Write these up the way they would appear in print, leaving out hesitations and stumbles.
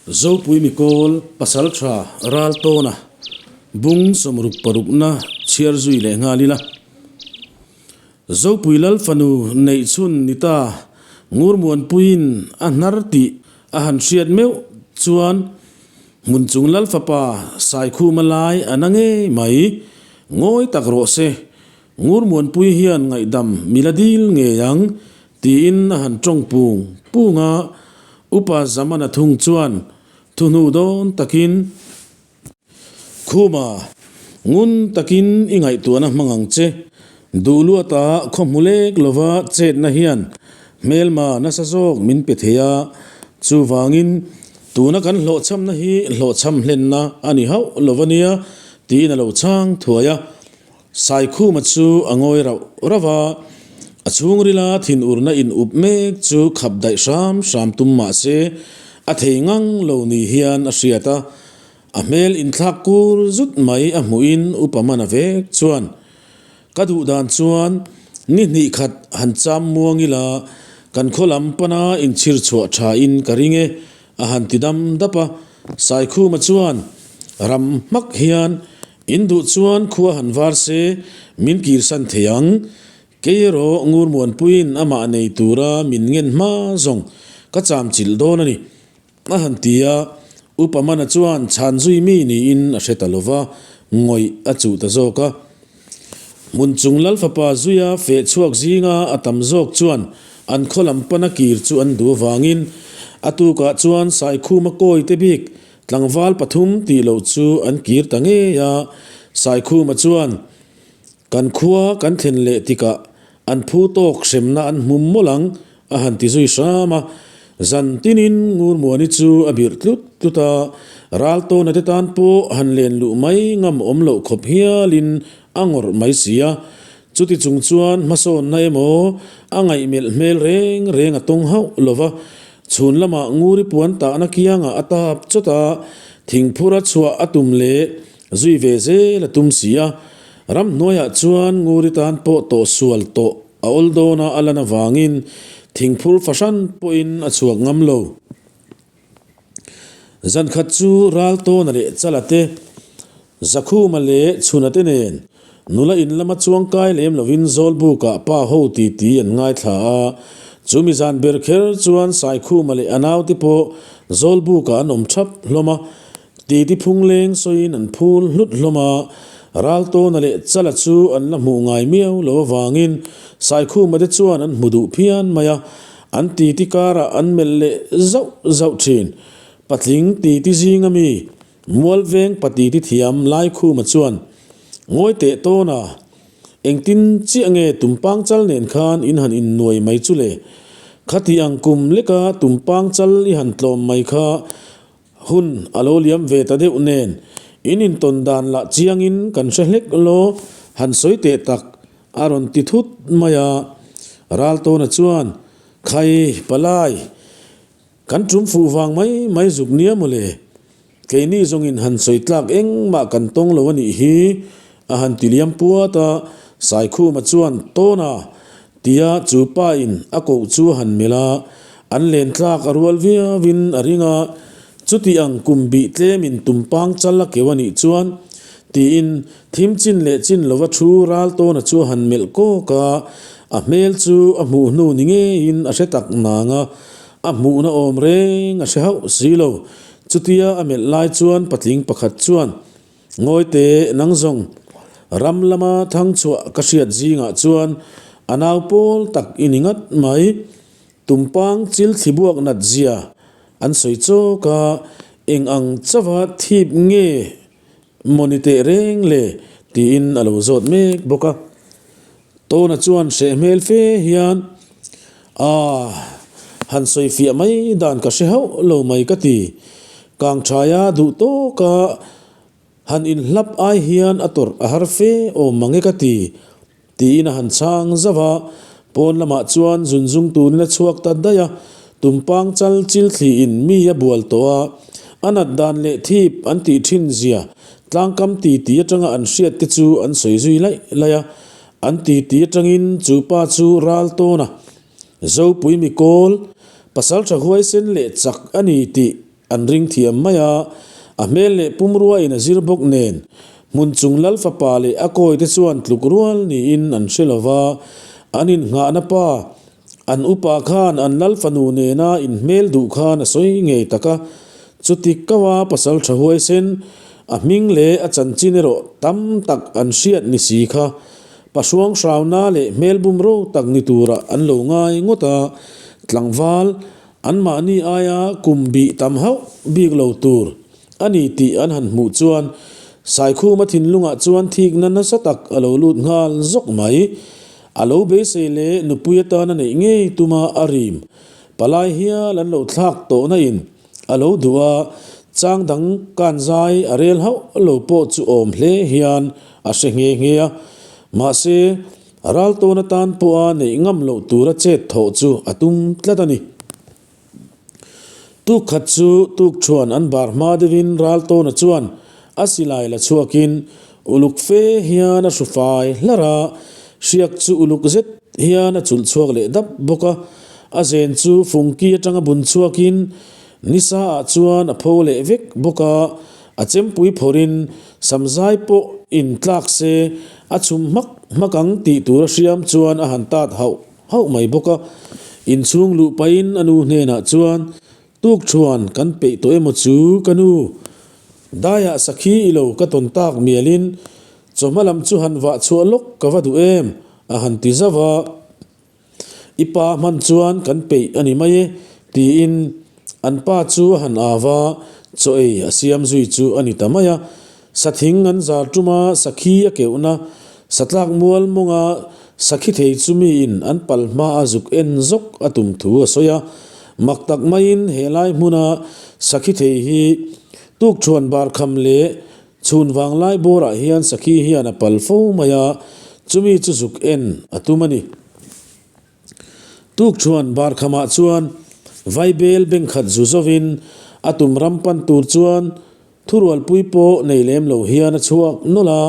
Zopui Mikawl Pasaltha Raltawna bung sawmruk parukna chhiar zui leh nghal ila. Zopui Lal fanu neih chhun ni ta Ngurmuanpuiin a hnar tih a han hriat meuh chuan hmun chung Lal fapa Saikhuma lai a na ngei mai. Ngawi tak rawh se, Ngurmuanpui hian ngaihdam mi la dil ngei ang tiin a han tawng pung pung a, Upa Zamana thung chuan thuhnu dawn takin, Khuma, ngun takin i ngaihtuahna hmang ang che, duh luata khaw hmu lek lova chetna hian hmelma nasa zawk min pe thei a, chuvangin tuna kan hlawhchhamna hi hlawhchham hlenna a ni hauh lo a nia tiin a lo chhang thuai a. Saikhuma chu a ngawi rauh rauh a, a chhungrila thinurna in up mek chu khap daih hram hram tum mah se a thei ngang lo ni hian a hriat a, a hmel inthlak kur zut mai a hmuhin upa mana vek chuan ka duh dan chuan ni hnih khat han cham muang ila kan khaw lam pana inchhir chhuah tha in ka ring e a han ti dam dap a, Saikhuma chuan ram hmak hian In duh chuan khua han var se, min kirsan thei ang. Kei erawh Ngurmuanpuiin amah nei tura min ngen hma zawng ka cham chilh dawn a ni, a han ti a. Upa Mana chuan chhan zui mi niin a hre ta lo va, ngawih a chuh ta zawk a. Hmun chung Lal fapa zuia feh chhuak zinga a tam zawk chuan an khaw lam pana kir chu an duh avangin a tukah chuan Saikhuma kawi te bik Tlangval pathum tih loh chu an kir ta ngei a, Saikhuma chuan, Kan khua kan thlen leh tikah an phu tawk hremna an hmum mawlh ang, a han ti zui hram a. Zan tinin Ngurmuani chu a birh tlut tlut a, Raltawna te tan pawh han len luh mai ngam awm loh khawp hialin a ngawrh mai si a. Chuti chung chuan hmasawnna emaw a ngaihmelh hmel reng reng a tawng hauh lo va, Chhun lamah Nguri puan tahna kiangah a tap chawt a, thingphur a chhuah a tum leh zui ve zel a tum si a. Ramhnuaiah chuan Nguri tan pawh tawh sual tawh a awl dawn a a lan avangin thingphur fahran pawhin a chhuak ngam lo. Zankhat chu Raltawna leh Chala te, Zakhuma leh Chhuna te nen nula in lama chuangkai lem lovin Zawlbukah pa ho titi an ngaithla a, chumi zan ber kher chuan Saikhuma leh a naute pawh Zawlbukah an awm thap hlawm a, titi phungleng sawiin an phul hlut hlawm a, Raltawna leh Chala chu an la hmuh ngai miau lo avangin Saikhuma te chuan an hmu duh phian mai a, an titi karah an melh leh zauh zauh thin. Patling titi zinga mi Mualveng patiti thiam Laikhuma chuan, Ngawi teh tawn a, engtin chiah nge tumpang chal nen khan in han innuai mai chu le? Khati ang kum leka tumpang chal i han tlawm mai kha hun a lo liam ve ta deuh nen in intawn dan lah chiangin kan hre hlek law han sawi teh tak a rawn ti thut mai a. Raltawna chuan, Khai palai, Kan tum fuh vang mai mai zuk nia mawle. Keini zawngin han sawi tlak engmah kan tawng lo a nih hi, a han ti liam puat a, Saikhuma chuan Tawna tia chu pa in a koh chu a han melh a, an len tlak a rual viauin a ring a, chuti ang kum bih tlemin tumpang chal a keu a nih chuan tiin thim chin leh chin lova thu ral Tawna chu a han melh kawk a, a hmel chu a hmuh hnu ni ngeiin a hre tak nang a. A hmuhna awm reng a hre hauh si lo. Chutia a melh lai chuan patling pakhat chuan, Ngawite, nang zawng, ram lama thang chhuah ka hriat zingah chuan a nau pawl tak i ni ngat mai. Tumpang chil thli buak nat zia an sawi chawk a, eng ang chauha thip nge maw ni teh reng le? tiin a lo zawt mek bawk a. Tawna chuan hreh hmel fe hian, Aah, han sawi fiah mai dan ka hre hauh lo mai ka ti. Kangthaia duh tawka han inhlap ai hian a tawrh a har fe awm mang e ka ti, tiin a han chhang zauh a. Pawn lamah chuan zunzung turin a chhuak ta daih a, tumpang chal chil thliin mi a bual tawh a, a nat dan leh thip an tih thin zia Tlangkam titi atanga an hriat te chu an sawi zui laih laih a, an titi atangin chu pa chu ral tawn a, Zopui mikawl, pasal tha huaisen leh chak a ni tih an ring thiam mai a, a hmel leh pumrua in a zir bawk nen hmun chung lal fapa leh a kawi te chuan tluk rual niin an hre lova, an innghahna pa An upa khan an lal fanu nena inhmel duh khan a sawi ngei tak a, chuti kau a pasal tha huaisen, a hming leh a chanchin erawh tam tak an hriat ni si kha pahruang hrauna leh hmel bumro tak ni turah an lo ngai ngawt a, tlangval anmahni aia kum bih tam hauh bik lo tur a ni tih an han hmuh chuan Saikhuma thinlungah chuan thikna nasa tak a lo lut nghal zawk mai. A lo beisei leh nupui atana neih ngei tuma a rim palai hial an lo thlak tawhna in a lo duh a, chang dang kan zai a rel hauh lo pawh chu awm hle hian a hre nghe nghe a. Mahse, ral tawn atan pawha neih ngam loh tura chet thawh chu a tum tlat a ni. Tuk khat chu tuk thuan an bar hma deuhin Raltawna chuan a silai la chhuakin uluk fe hian a hru fai hlar a, hriak chu uluk zet hian a chulh chhuak leh dap bawk a, a zen chu fungki atanga bun chhuakin nisa ah chuan a pho leh vek bawk a, a chempui phawrhin samzai pawh in tlak se a chhum hmak hmak ang tih tur a hriam chuan a han tat hauh Hauh mai bawk a, inchhung luh pahin a nu hnenah chuan, Tuk thuan kan peih tawh emaw chu ka nu? Daiah sakhi i lo ka tawn tak mialin chawhma lam chu han vah chhuah lawk ka va duh em? a han ti zauh a. I pa hman chuan kan peih a ni mai e, tiin an pa chu a han au a, chaw ei a siam zui chu a ni ta mai a. Sathing an zar tuma sakhi a keuhna, satlak mual mawnga sakhi thei chu miin an pal hmaa zuk en zawk a tum thu a sawi a. Mak tak maiin he lai hmuna sakhi thei hi tukṭhuan barkham leh chhun vanglai bawrah hian sakhi hian a pal fo mai a, chumi chu zuk en a tum a ni. Tukṭhuan barkhamah chuan vaibel bengkhat zu zovin a tum ram pan tur chuan Thurualpui pawh nei lem lo hian a chhuak nawlh a,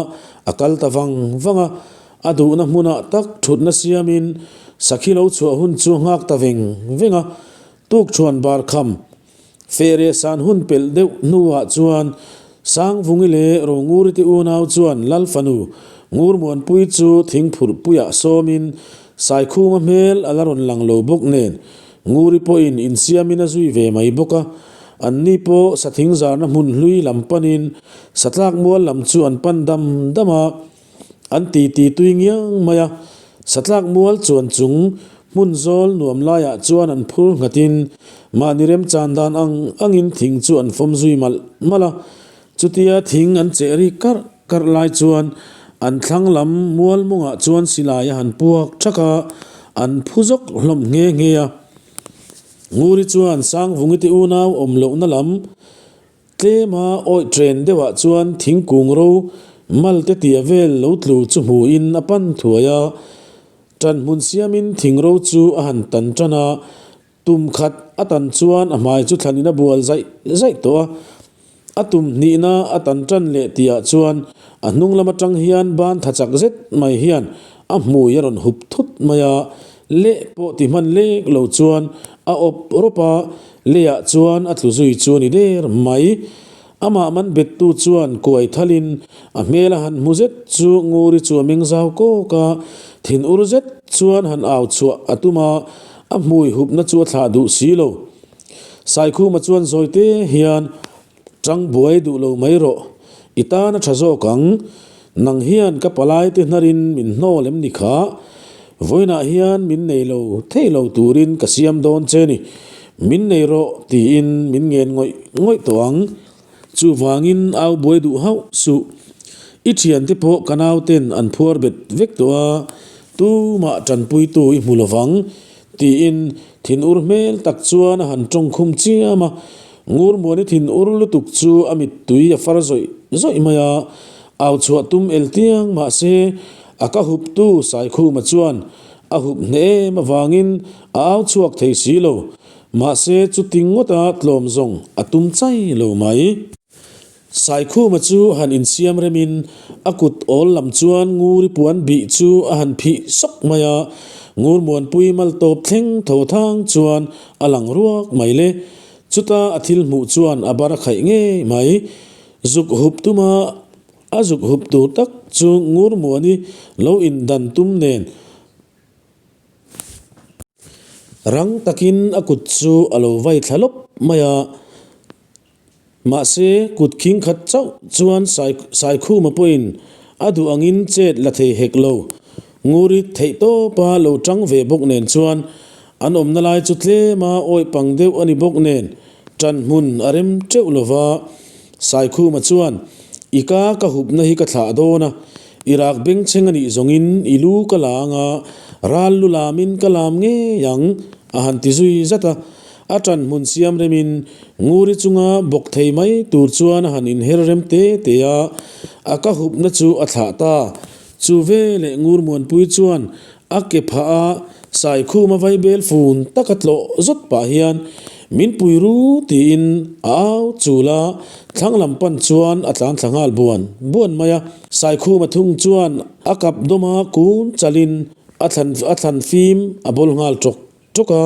a kal ta vang vang a. A duhna hmunah tak thutna siamin sakhi lo chhuah hun chu a nghak ta veng veng a. Tukṭhuan barkham fehreh san hun pelh deuh hnuah chuan Sangvungi leh Ronguri te unau chuan Lal fanu Ngurmuanpui chu thingphurhpuiah sawmin Saikhuma hmel a la rawn lang lo bawk nen Nguri pawhin insiamin a zui ve mai bawk a, anni pawh sathing zarna hmun hlui lam panin satlak mual lam chu an pan dam dam a, an titi tui ngiang mai a. Satlak mual chuan chung hmun zawl nuam laiah chuan an phur nghatin mahni remchan dan ang angin thing chu an fawm zui malh malh a. Chutia thing an cheh rik karh karh lai chuan an thlang lam mual mawngah chuan silai a han puak thak a, an phu zawk hlawm nghe nghe a. Nguri chuan Sangvungi te unau awm lohna lam tlema awih ṭen deuhah chuan thingkung ro mal te tia vel lo tlu chu hmuhin a pan thuai a, ṭan hmun siamin thing ro chu a han tan ṭan a, Tum khat a tan chuan a hmai chu thlanin a bual zaih zaih tawh a, a tum hnihna a tan tan leh tihah chuan a hnung lam atang hian ban tha chak zet mai hian a hmui a rawn hup thut mai a, leh pawh ti hman lek lo chuan a awp rawp a, leiah chuan a tlu zui chu a ni der mai. Amah man bettu chuan kuai thalin a hmel a han hmu zet chu Nguri chu a meng zau kawk a, thin ur zet chuan han au chhuah a tum a, a hmui hupna chu a thlah duh si lo. Saikhuma chuan zawite hian, Tang buai duh lo mai rawh, i tan a tha zawk ang, nang hian ka palaite hnarin min hnawl em ni kha? Vawiinah hian min nei lo thei lo turin ka siam dawn che ni, min nei rawh tiin min ngen ngawih ngawih tawh ang. Chuvangin au buai duh hauh suh. I thiante pawh ka nauten an phuar bet vek tawh a, tumah tanpuitu i hmu lovang tiin thinur hmel tak chuan a han tawngkhum chiam a. Ngurmuani thinur lutuk chu a mittui a far zawih zawih mai a, au chhuah tum el tiang mahse A ka huptu Saikhuma chuan a hup hneh em avangin a au chhuak thei si lo, mahse chuti ngawta tlawm zawng a tum chai lo mai. Saikhuma chu han insiam remin a kut awl lam chuan Nguri puan bih chu a han phih sawk mai a, Ngurmuanpui mal tawp thleng tho thang chuan a lang ruak mai le. Chuta a thil hmuh chuan a bar a khaih ngei mai. Zuk hup tuma a zuk hup tur tak chu Ngurmuani lo indan tum nen rang takin a kut chu a lo vai thla lawp mai a. Mahse, kut khing khat chauh chuan Saikhuma pawhin a duh angin chet la thei hek lo. Nguri theih tawpa lo tang ve bawk nen chuan an awmna lai chu tlema awih pang deuh a ni bawk nen tan hmun a rem teuh lo va. Saikhuma chuan, I ka ka hupna hi ka thlah dawn a, i rak bengchheng a nih zawngin i lu ka la ang a, ral lu lamin ka lam ngei ang, a han ti zui zat a. A ṭan hmun siam remin Nguri chunga bawk thei mai tur chuan a han inher rem te te a, a ka hupna chu a thlah ta. Chu veleh Ngur Muanpui chuan a ke phah a, Saikhuma vaibel fun taka tlawh zawt pah hian min pui ru tiin a au chul a, thlang lam pan chuan a tlan thla nghal buan buan mai a. Saikhuma thung chuan a kap dawma kun chalin a thlan fim a bawl nghal tawk Tawk a,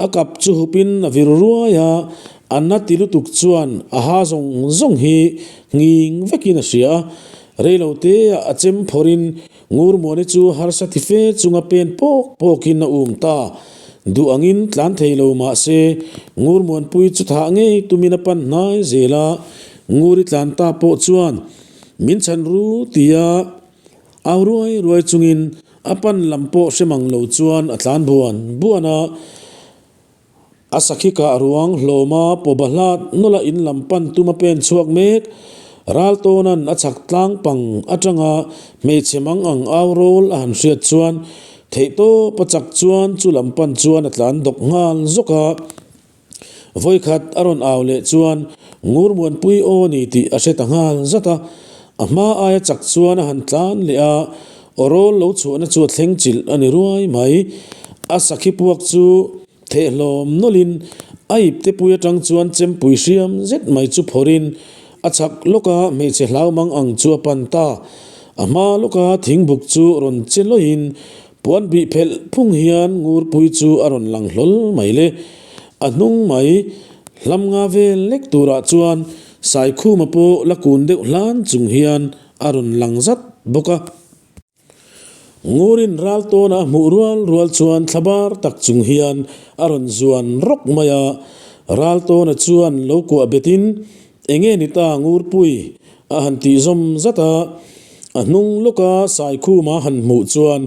a kap chu hupin a vir ruai a, a na ti lutuk chuan a ha zawng zawng hi nghing vekin a hria a. Reilo teah a chem phawrhin Ngurmuani chu harsa ti fe chunga pen pawk pawkin a um ta. Duh angin tlan thei lo mah se Ngurmuanpui chu thah ngei tumin a pan hnai zel a, Nguri tlan ta pawh chuan min chhan ru tia au ruai ruai chungin A pan lam pawh hre mang lo chuan a tlan buan buan a, a sakhi kah ruang hlawma pawba hlat nawlh a in lam pan tum a pen chhuak mek. Raltawna'n a chhak tlang pang atanga hmeichhe mang ang au rawl a han hriat chuan theihtawp a chak chuan chu lam pan chuan a tlan dawk nghal zawk a. Vawikhat a rawn au leh chuan Ngurmuanpui aw ni tih a hre ta nghal zat a, a hma aia chak chuan a han tlan leh a, aw rawl lo chhuahna chu a thleng chilh a ni ruai mai. A sakhi puak chu thehhlawm nawlhin a ipte pui atang chuan chempui hriam zet mai chu phawrhin a chhak lawka hmeichhe hlau mang ang chu a pan ta. A hma lawka thingbuk chu rawn che lawihin Puan bih phelh phung hian Ngurpui chu a rawn lang hlawl mai le. A hnung mai hlam nga vel lek turah chuan Saikhuma pawh la kun deuh hlan chung hian a rawn lang zat bawk a. Ngurin ral tawna a hmuh rual rual chuan thlabar tak chung hian a rawn zuan rawk mai a. Ral tawna chuan lo kuah betin, Enge ni ta Ngurpui? A han tih zawm zat a, a hnung lawka Saikhuma han hmuh chuan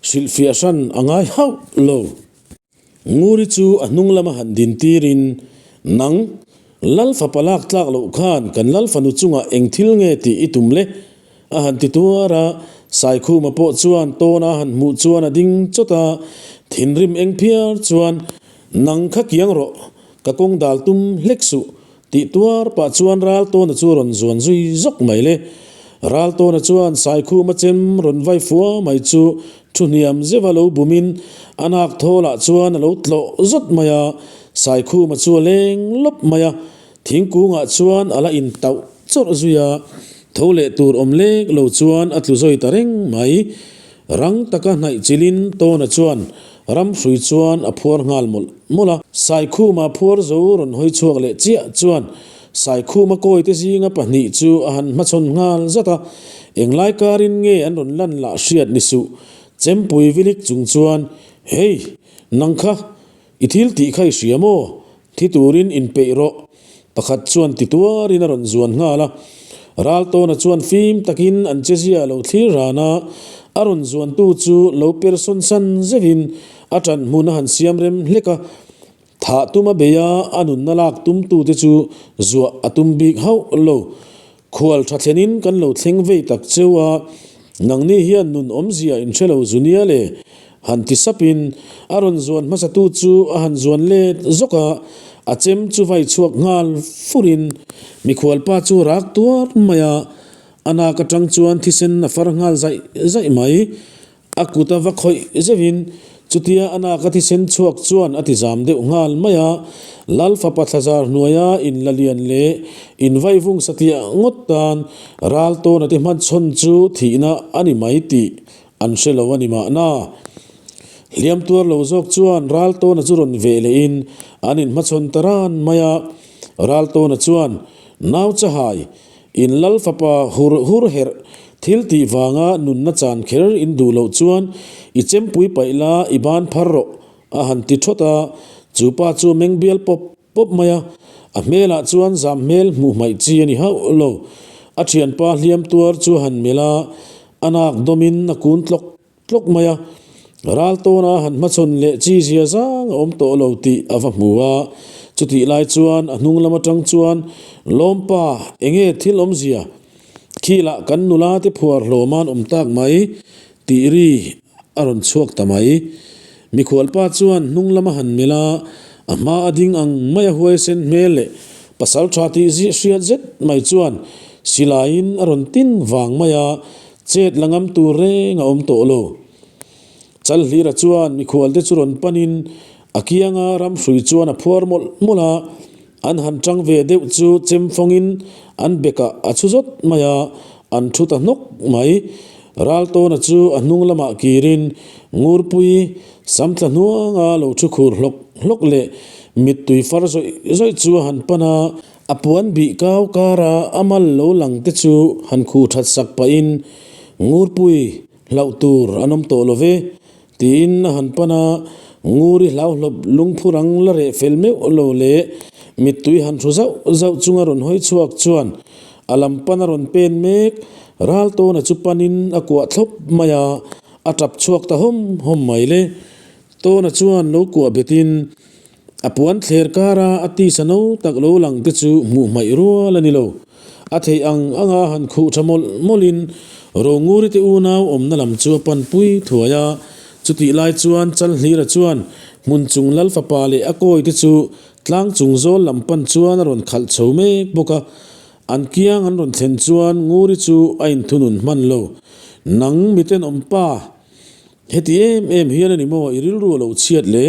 hrilhfiah hran a ngai hauh lo. Nguri chu a hnung lama han din tirin, Nang, Lal fapa lak tlak loh khan kan Lal fanu chungah eng thil nge tih i tum le? A han ti tuar a, Saikhuma pawh chuan tawna a han hmuh chuan a ding chawt a, thinrim eng phiar chuan, Nang kha kiang rawh, ka kawng dal tum hlek suh, Tih tuar pah chuan Raltawna chu rawn zuan zui zawk mai le. Raltawna chuan Saikhuma chem rawn vai fua mai chu thu hniam zeuha lo bumin a nak thawlah chuan a lo tlawh zawt mai a, Saikhuma chu a leng lawp mai a, thingkungah chuan a la intauh chawrh zui a, tho leh tur awm lek lo chuan a tlu zawi ta reng mai. Rang taka hnaih chilin Tawna chuan ram hrui chuan a phuar nghal mawlh mawlh a. Saikhuma phuar zo rawn hawi chhuak leh chiah chuan Saikhuma kawite zinga pahnih chu a han hmachhawn nghal zat a, englai karin nge an rawn lan lah hriat ni suh. Chempui vilik chung chuan, Hei, nang kha, I thil tih kha i hria maw? Thi turin inpeih rawh. Pakhat chuan ti tuarin a rawn zuan nghal a. Raltawna chuan fim takin an chezia a lo thlir ran a, a rawn zuantu chu lo per sawn san zeuhin a ṭan hmun a han siam rem hlek a. Thah tum a bei a, a nunna lak tumtute chu zuah a tum bik hauh lo. Khual tha thlenin kan lo thleng vei tak cheu a, nangni hian nun awmzia in hre lo zu nia le, han ti sapin a rawn zuan hmasatu chu a han zuan let zawk a, a chem chu vai chhuak nghal furin mikhualpa chu rak tuar mai a, a nak atang chuan thisen a far nghal zaih zaih mai. A kut a va khawih zeuhin chutia a nak a thisen chhuak chuan a ti zam deuh nghal mai a, Lal fapa thlazar hnuaia in la lian leh in vaivung satliah ngawt tan ral tawn a ti hmanchhawn chu thihna a ni mai tih an hre lo a ni mahna. Hliam tuar lo zawk chuan Raltawna chu rawn veh lehin an inhmachhawn ta ran mai a. Raltawna chuan, Nau chahai, in lal fapa hur hur herh thil tih vanga nunna chan kher in duh loh chuan i chempui paih la i ban phar rawh, a han ti thawt a. Chu pa chu meng bial pawp pawp mai a, a hmelah chuan zam hmel hmuh hmaih chi a ni hauh lo. A thianpa hliam tuar chu a han melh a, a nak dawmin a kun tlawk tlawk mai a, ral tawna han hmachhawn leh chi zia zang a awm tawh lo tih a va hmu a. Chutih lai chuan a hnung lam atang chuan, Lawmpa, enge thil awmzia? Khilah kan nula te phuar hlawm an awm tak mai tih ri a rawn chhuak ta mai. Mikhualpa chuan hnung lam a han melh a, a hma a ding ang mai a huaisen hmel leh pasal tha tih hriat zet mai chuan silaiin a rawn tin vang mai a, chet la ngam tur reng a awm tawh lo. Chalhlira chuan mikhualte chu rawn panin a kianga ramhrui chuan a phuar mawlh mawlh a, An han tang ve deuh chu chem fawngin an bekah a chhu zawt mai a, an thu ta hnawk mai. Raltawna chu a hnung lamah kirin Ngurpui sam tla hnuanga lo thu khur hlawk hlawk leh mittui far zawih zawih chu a han pan a. A puan bih kau kara a mal lo lang te chu han khuh that sak pahin Ngurpui hlauh tur an awm tawh lo ve. Tiin a han pan a, Nguri hlauhlawp lungphu rang la reh fel meuh lo leh mittui han hru zauh zauh chunga rawn hawi chhuak chuan a lam pan a rawn pen mek. Raltawna chu panin a kuah thlawp mai a, a tap chhuak ta hawm hawm mai le. Tawna chuan lo kuah betin A puan thler kara a tisa no tak lo lang te chu hmuh hmaih rual a ni lo. A theih ang anga han khuh tha mawlh mawlhin Ronguri te unau awmna lam chu a pan pui thuai a. Chutih lai chuan Chalhlira chuan hmun chung lal fapa leh a kawi te chu tlang chung zawl lam pan chuan a rawn khalh chho mek bawk a. An kiang an rawn thlen chuan Nguri chu a inthunun hman lo. Nang mitenawm pa! Heti em em hian a ni maw i rilru a lo chhiat le?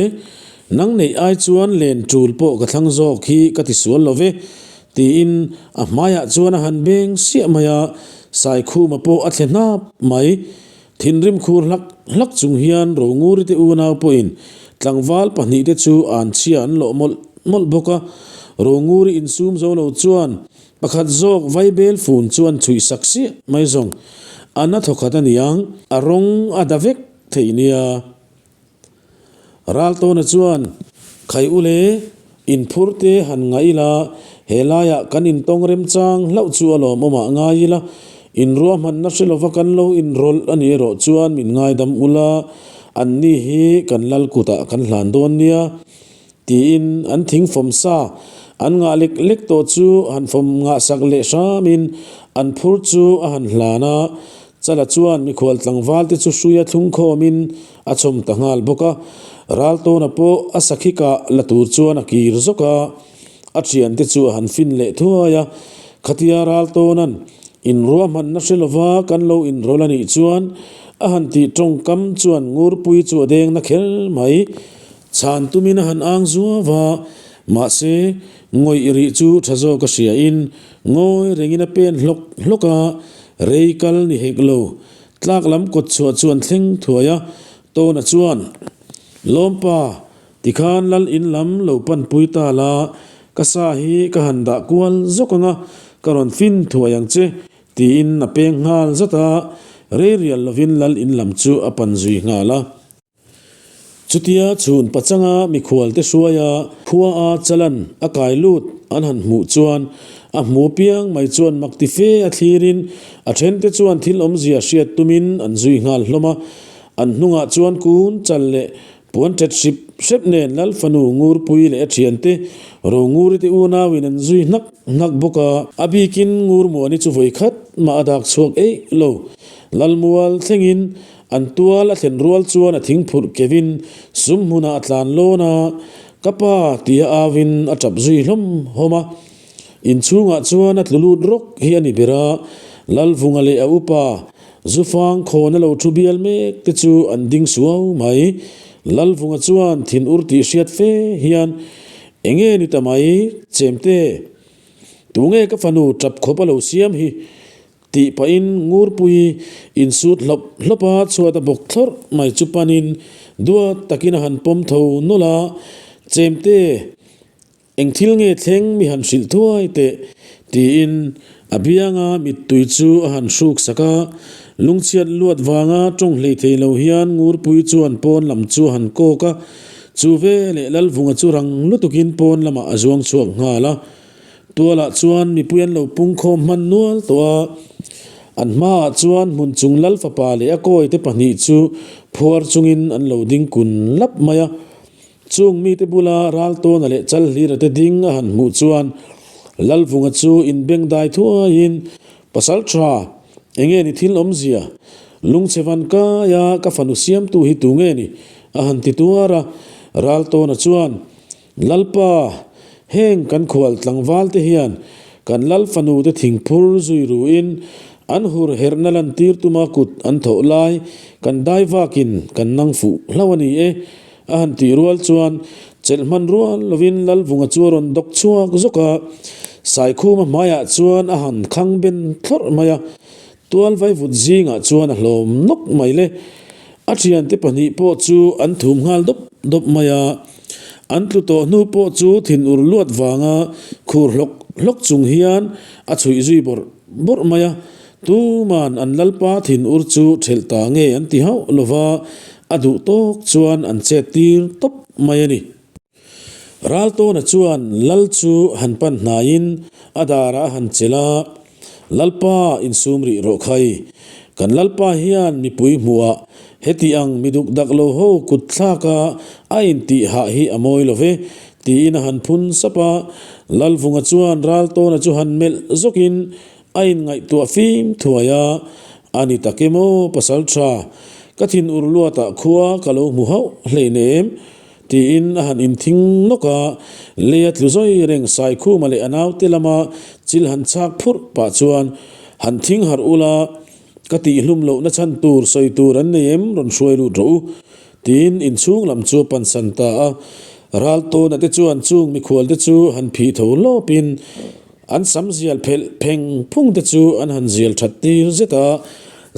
Nang neih ai chuan len tul pawh ka thlang zawk hi ka ti sual lo ve, tiin a hmaiah chuan a han beng siah mai a, Saikhuma pawh a thle hnap mai. Thinrim khur hlak hlak chung hian Ronguri te unau pawhin tlangval pahnihte chu an chhia an lawh mawlh mawlh bawk a, Ronguri insum zo lo chuan Pakhat zawk vaibel fun chuan chhuih sak siah mai zawng a na thawkhat a niang, a rawng a da vek thei nia. Raltawna chuan, Khai u le, inphur te han ngaih ila, helaiah kan intawng remchang hlauh chu a lawmawmah ngai ila, inruahmanna hre lova kan lo inrawlh a nih erawh chuan min ngaidam ula, anni hi kan lal kutah kan hlan dawn nia. Tiin an thing fawm sa an ngah lek lek tawh chu han fawm ngah sak leh hramin an phur chu a han hlan a. Chala chuan mikhual tlangval te chu hruia thlung khawmin a chhawm ta nghal bawk a. Raltawna pawh a sakhi kah la tur chuan a kir zawk a. A thiante chu a han fin leh thuai a. Khatia Raltawna'n inruahmanna hre lova kan lo inrawl a nih chuan a han tih tawngkam chuan Ngurpui chu a deng na kher mai. Chhan tumin a han ang zuau a, mahse, ngawih rih chu tha zawk a hriain ngawi rengin a pen hlawk hlawk a, rei kal ni hek lo. Tlak lam kawt chhuah chu an thleng thuai a, Tawna chuan, Lawmpa, tikhan lal in lam lo panpui ta la, ka sa hi ka han dah kual zawk ang a, ka rawn fin thuai ang che, tiin a peng nghal zat a, rei rial lovin lal in lam chu a pan zui nghal a. Chutia chhun pachanga mikhualte hruaia khua a chalan a kai lut an han hmuh chuan a hmu piang mai chuan mak ti fe a thlirin a thente chuan thil awmzia hriat tumin an zui nghal hlawm a. An hnungah chuan kun chal leh puan ṭet hrip hrep nen Lal fanu Ngurpui leh a ṭhiante Ronguri te unauin an zui hnak hnak bawk a. A bikin Ngurmuani chu vawi khat mah a dak chhuak eih lo. Lalmual thlengin An tual a thlen rual chuan a thing phurh kevin sum hmunah a tlan lawn a, Ka pa tia auin a tap zui hlawm hlawm a. Inchhungah chuan a tlu lut rawk hi a ni ber a, Lalvunga leh a upa Zufang khawn a lo thu bial mek te chu an ding suau mai. Lalvunga chuan thin ur tih hriat fe hian, Enge ni ta mai, Chemte? Tunge ka fanu tap khawp a lo siam hi? Tih pahin Ngurpui insut hlawp hlawp a, chhuat a bawk thlawrh mai chu panin Duat takin a han pawm tho nawlh a, Chemte, Eng thil nge thleng mi han hrilh thuai teh? tiin a bianga mittui chu a han hruk sak a. Lungchhiat luat vanga tawng hlei thei lo hian Ngurpui chuan pawn lam chu a han kawk a, chu veleh Lalvunga chu rang lutukin pawn lamah a zuang chhuak nghal a. Tualah chuan mipui an lo pungkhawm hman nual tawh a, an hmaah chuan hmun chung Lal fapa leh a kawite pahnih chu phuar chungin an lo ding kun lap mai a. Chung mite bula Raltawna leh Chalhlira te ding a han hmuh chuan Lalvunga chu inbeng dai thuaiin, Pasal tha, enge ni thil awmzia? Lungchhe van kaia ka fanu siamtu hi tu nge ni? a han ti tuar a. Raltawna chuan, Lalpa, heng kan khual tlangval te hian kan Lal fanu te thingphur zui ruin an hur herhna lantir tuma kut an thawh lai kan dai vakin kan nang fuh hlauh a ni e, A han tih rual chuan chelh hman rual lovin Lalvunga chu a rawn dawk chhuak zawk a, Saikhuma hmaiah chuan a han khang ben thlawrh mai a, tual vaivut zingah chuan a hlawm nawk mai le. A thiante pahnih pawh chu an thum nghal dawp dawp mai a, an tlu tawh hnu pawh chu thinur luat vanga khur hlawk hlawk chung hian a chhuih zui bawrh bawrh mai a, Tuman an Lalpa thinur chu ṭhelh ta nge an ti hauh lo va, a duh tawk chuan an chet tir tawp mai a ni. Raltawna chuan Lal chu han pan hnaiin a darah a han chelh a, Lalpa insum rih rawh khai, kan Lalpa hian mipui hmuhah heti ang mi duk dak lo ho kut thlaka a intih hah hi a mawi lo ve, tiin a han phun sap a. Lalvunga chuan Raltawna chu han melh zawkin A inngaihtuah fim thuai a, A ni tak em aw, pasal tha, ka thin ur luatah khua ka lo hmu hauh hleinem, tiin a han inthing nawk a, lei a tlu zawi reng Saikhuma leh a naute lama chil han chhak phurh pah chuan, Han thing harh ula, ka tihhlum lohna chhan tur sawi tur an nei em rawn hruai lut rawh u, tiin inchhung lam chu a pansan ta a. Raltawna te chuan chung mikhual te chu han phih tho lawpin, An sam zial phelh pheng phung te chu an han zial that tir zet a,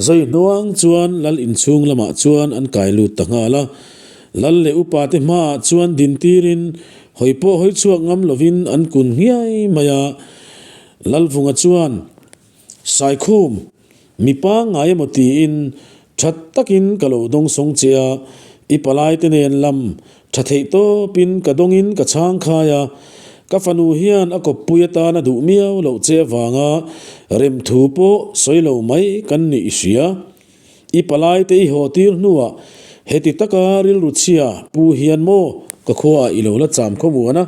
zai hnuang chuan lal inchhung lamah chuan an kai lut ta nghal a. Lal leh upa te hmaah chuan din tirin hawi pawh hawi chhuak ngam lovin an kun nghiai mai a. Lalvunga chuan, Saikhum, Mi pangngai emaw tiin that takin ka lo dawng sawng che a, i palaite nen lam tha theih tawpin ka dawngin ka chhang khai a, ka fanu hian a kawppui atan a duh miau loh che avanga rem thu pawh sawi lo mai kan nih i hria. I palaite i haw tir hnuah heti taka rilru chhia pu hian maw ka khuaah i lo la cham khawmuan a,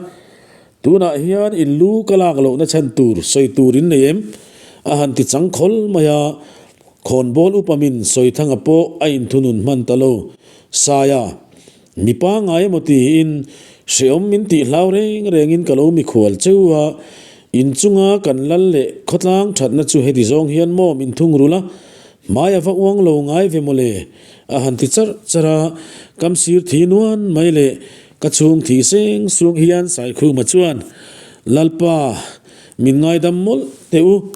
Tunah hian in lu ka lak lohna chhan tur sawi tur in nei em? A han ti chang khawl mai a, khawnbawl upa min sawi thanga pawh a inthunun hman ta lo. Saia, mi pangngai emaw tiin hreawm min tih hlau reng rengin ka lo mikhual cheu a, in chunga kan lal leh khawtlang thatna chu heti zawng hian maw min thung rul a, hmai a va uang lo ngai ve mawle, a han ti charh charh a, kam sir thi nuan mai leh Ka chhung thi seng sung hian Saikhuma chuan, Lalpa, min ngaidam mawlh teh u.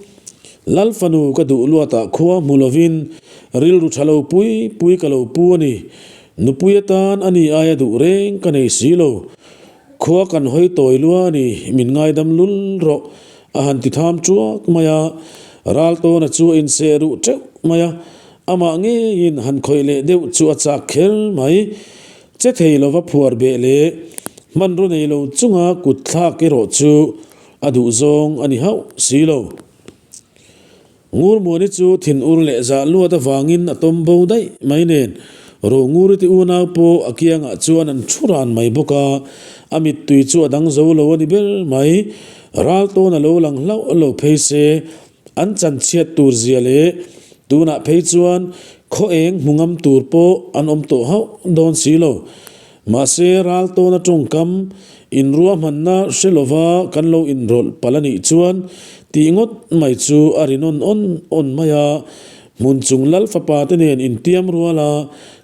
Lal fanu ka duh luatah khua hmu lovin rilru tha lo pui pui ka lo pu a ni. Nupui atan a ni aia duh reng ka nei si lo. Khua kan hawi tawi lua a ni, min ngaidam lul rawh, a han ti tham tuak mai a. Raltawna chu a inseh ruh teuh mai a, amah ngeiin han khawih leh deuh chu a chak kher mai. Che thei lova phuar beh leh hmanraw nei lo chunga kut thlak erawh chu a duh zawng a ni hauh si lo. Ngurmuani chu thinur leh zah luat avangin a tawm bo daih mai nen Ronguri te unau pawh a kiangah chuan an thu ran mai bawk a, a mittui chu a dang zo lo a ni ber mai. Raltawn a lo lang hlauh lo phei se An chanchhiat tur zia leh tunah phei chuan khaw eng hmu ngam tur pawh an awm tawh hauh dawn si lo. Mahse ral tawna tawngkam inruahmanna hre lova kan lo inrawlh palh a nih chuan tih ngawt mai chu a ri nawn awn awn mai a. Hmun chung lal fapa te nen intiam rual a,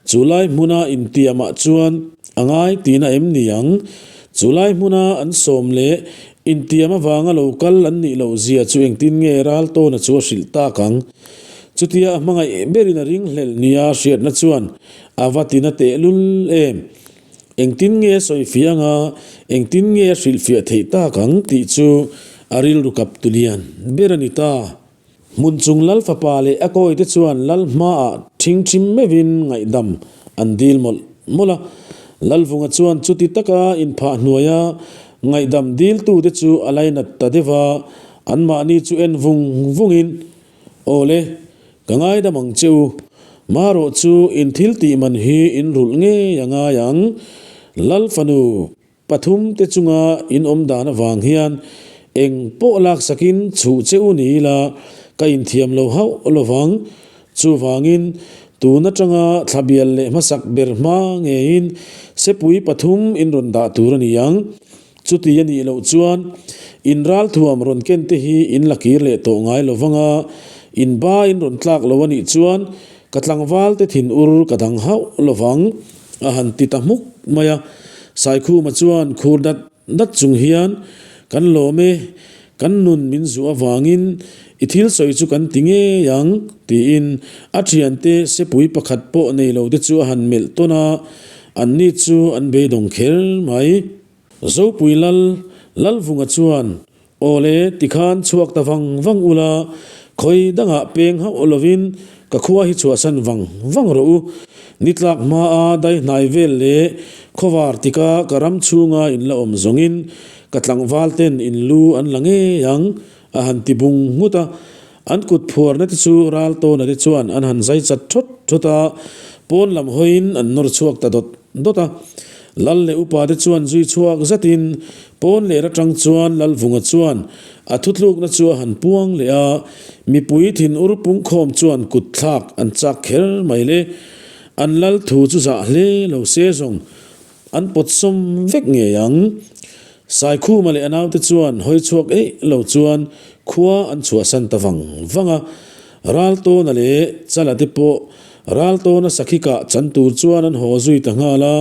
chu lai hmuna intiamah chuan a ngai tihna em ni ang? Chu lai hmuna an sawm leh Intiam avanga lo kal an nih loh zia chu engtin nge Raltawna chu a hrilh tak ang? Chutia a hmangaih berin a ringhlelh nia hriatna chuan a va tina tehlul em? Engtin nge a sawifiah anga, engtin nge a hrilhfiah theih tak ang tih chu a rilru kap tu lian ber a ni ta. Hmun chung lal fapa leh a kawite chuan lal hmaah ṭhingṭhim meuhin ngaihdam an dil mawlh mawlh a. Lalvunga chuan chuti taka inphah hnuaia ngaihdam diltute chu a lainat ta deuh a, anmahni chu en vung vungin, Aw le, ka ngaidam ang che u. Marawh chu in thil tih man hi in rulh ngei a ngai ang. Lal fanu Pathum te chunga in awm dan avang hian eng pawh laksakin chhuh che u ni ila ka inthiam lo hauh lovang. Chuvangin tun atanga thlabial leh hmasak ber hma ngeiin sepui pathum in rawn dah tur a ni ang. Chuti a nih loh chuan in ralthuam rawn ken te hi in la kir leh tawh ngai lovang a, in ba in rawn tlak lo a nih chuan ka tlangval te thin ur ka dang hauh lovang. A han ti ta hmuk mai a. Saikhuma chuan khur dat dat chung hian, Kan lawm e, kan nun min zuh avangin i thil sawi chu kan ti ngei ang, tiin a thiante sepui pakhat pawh nei lo te chu a han melh tawn a, anni chu an beidawng kher mai. Zopui Lal, Lalvunga chuan, Aw le, tikhan chhuak ta vang vang ula, khawi dangah peng hauh lovin ka khua hi chhuahsan vang vang rawh u. Ni tlak hmaa dai hnai vel leh khawvar tika ka ram chhunga in la awm zawngin ka tlangval ten in lu an la ngei ang, a han ti bung nghut a. An kut phuarna te chu Raltawna te chuan an han zai chat thawt thawt a, pawn lam hawiin an nawr chhuak ta dawt dawt a. Lal leh upa te chuan zui chhuak zatin pawn leh atang chuan Lalvunga chuan a thutlukna chu a han puang leh a, mipui thinur pungkhawm chuan kut thlak an chak kher mai le. An lal thu chu zah hle lo se zawng An pawt sawm vek ngei ang. Saikhuma leh a naute chuan hawi chhuak eih lo chuan khua an chhuahsan ta vang vang a. Raltawna leh Chala te pawh Raltawna sakhi kah chan tur chuan an haw zui ta nghal a.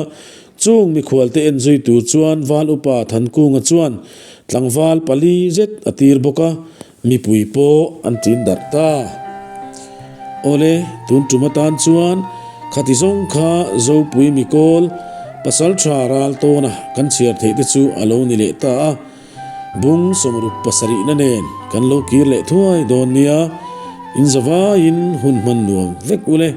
Chung mikhualte en zui tur chuan Val Upa Thankunga chuan tlangval pali zet a tir bawk a. Mipui pawh an ṭin darh ta. Awle, tun ṭum atan chuan khati zawng kha Zopui Mikawl pasalṭha ral tawna kan chhiar theih te chu a lo ni leh ta a. Bung sawmruk pasarihna nen kan lo kir leh thuai dawn nia, in zavaiin hun hman nuam vek ule.